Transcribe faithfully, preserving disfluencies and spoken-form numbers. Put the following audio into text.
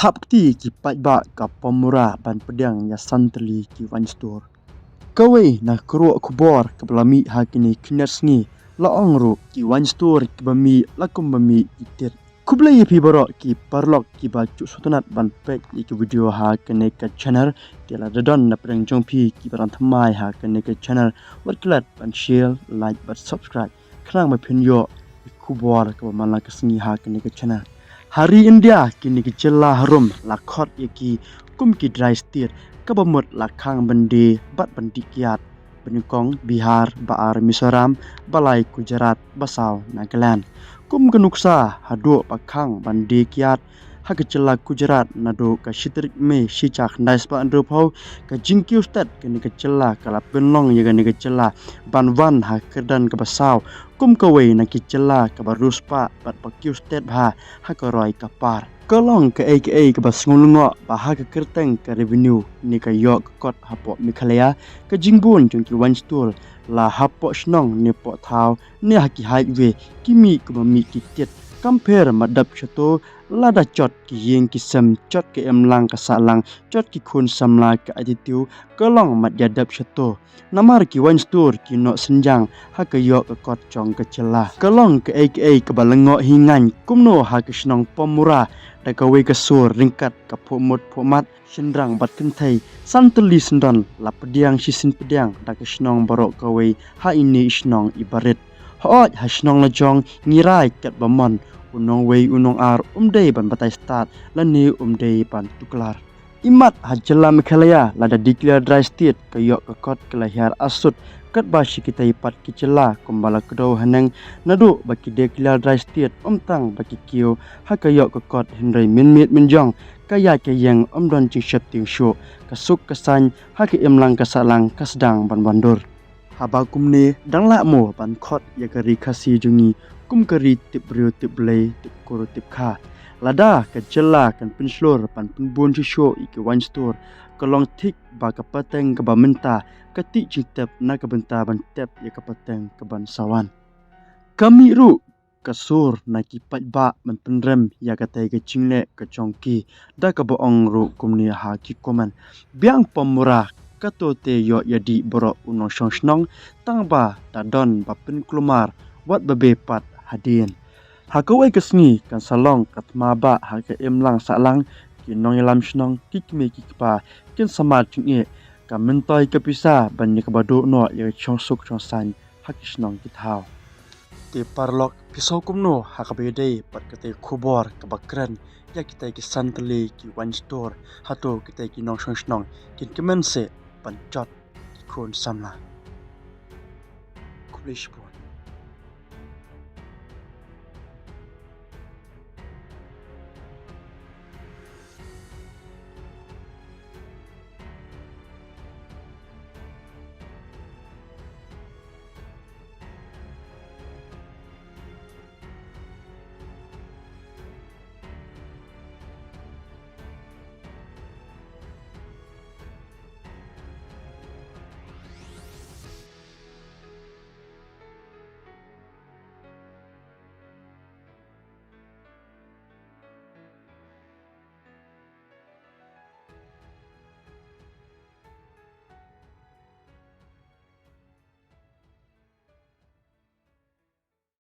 Hap kti ki paidbah ka Pamura ban pdiang ïa san tylli ki wine store. Kawei na ka ruh khubor kaba la mih ha kine ki khyndiat sngi, la ong ruh ki wine store kiba mih la kumba mih ki tied. Khublei ïa phi baroh ki paralok kiba ju sngewtynnat ban peit ïa ki video ha kane ka channel. Te lada don na pdeng jong phi kiba dang thymmai ha kane ka channel, wat klet ban share, like bad subscribe khnang ba phin ïoh ïa ki khubor kaba man la ka sngi ha kane ka channel. Ha ri India kine ki jylla harum la khot ïa ki kum ki dry state, kaba mut la khang ban die bad ban dih kiad. Ba nyngkong Bihar, ba ar Mizoram, ba lai Gujarat, ba saw Nagaland. Kum ka nuksa haduh ba khang ban die kiad ha ka jylla Gujarat naduh ka shi tarik May shi hajar khyndai spah hynriewphew, ka jingkiew stet kane ka jylla ka la pynlong ïa kane ka jylla ban wan ha ka kyrdan kaba saw kum kawei na ki jylla kaba riewspah bad ba kiew stet bha ha ka roi ka par. Ka long kaei kaei kaba sngew lyngngoh ba ha ka kyrteng ka revenue ne ka ïoh ka kot hapoh Meghalaya, ka jingbun jong ki wine store la hapoh shnong ne poh thaw ne ha ki highway ki mih kumba mih ki tied. Kam pher mat dap shato, lada jot ki ïing ki sem, jot ka imlang ka sahlang, jot ki khun samla ka attitude, ka long mat ïa dap shato. Namar ki wine store ki noh synjang ha ka ïoh ka kot jong ka jylla. Ka long kaei kaei kaba lyngngoh hi ngan kumno ha ka shnong Pamura da kawei ka sur ryngkat ka phuh mut phuh mat, shynrang bad kynthei san tylli syndon la pdiang shisien pdiang da ka shnong baroh kawei ha ine i shnong i barit. Hooid ha shnong lajong ngi rai katba mon, u nongwei u nongar um dei ban batai stad lane um dei ban tuklar. Imat ha jylla Meghalaya lada declare dry state ka ïoh ka kot ka la hiar asut katba shi kitei pat ki jylla kumba la kdew haneng naduh ba ki declare dry state ym tang ba ki kiew ha ka ïoh ka kot hynrei mynmiet mynjong ka ïaid ka ïeng ym don jingsheptieng shuh, ka suk ka saiñ ha ka imlang ka sahlang ka sdang ban wandur. Haba kumne dang lah mo ban khot ïa ka ri Khasi jong ngi kum ka ri tip briew tip Blei tip kur tip kha. Lada ka jylla kan pynshlur ban pynbun shuh shuh ïa ki wine store, ka long thik ba ka pateng kaba mynta ka tih jingtep na ka bynta ban tep ïa ka pateng kaban sa wan. Ka mih ruh ka sur na ki paidbah ban pynrem ïa katei ka jingleh ka jong ki da kaba ong ruh kumne ha ki comment: Biang Pamura, kato te ïoh ïa dih baroh u nongshong shnong, tang ba da don ba pynkulmar wat ba beh pat hadien. Ha kawei ka sngi kan sa long ka thma bah ha ka imlang sahlang, ki nongïalam shnong, ki kmie ki kpa kin sa mad jingeh, ka myntoi ka pisa ban ïa kaba duh noh ïa ka shongsuk shongsaiñ ha ki shnong ki thaw. Te paralok, phi sngew kumno ha kaba ïadei bad katei ka khubor kaba kren ïa kitei ki san tylli ki wine store? Hato kitei ki nongshong shnong kin kmen seh ban jot ki khun samla? Khublei shibun.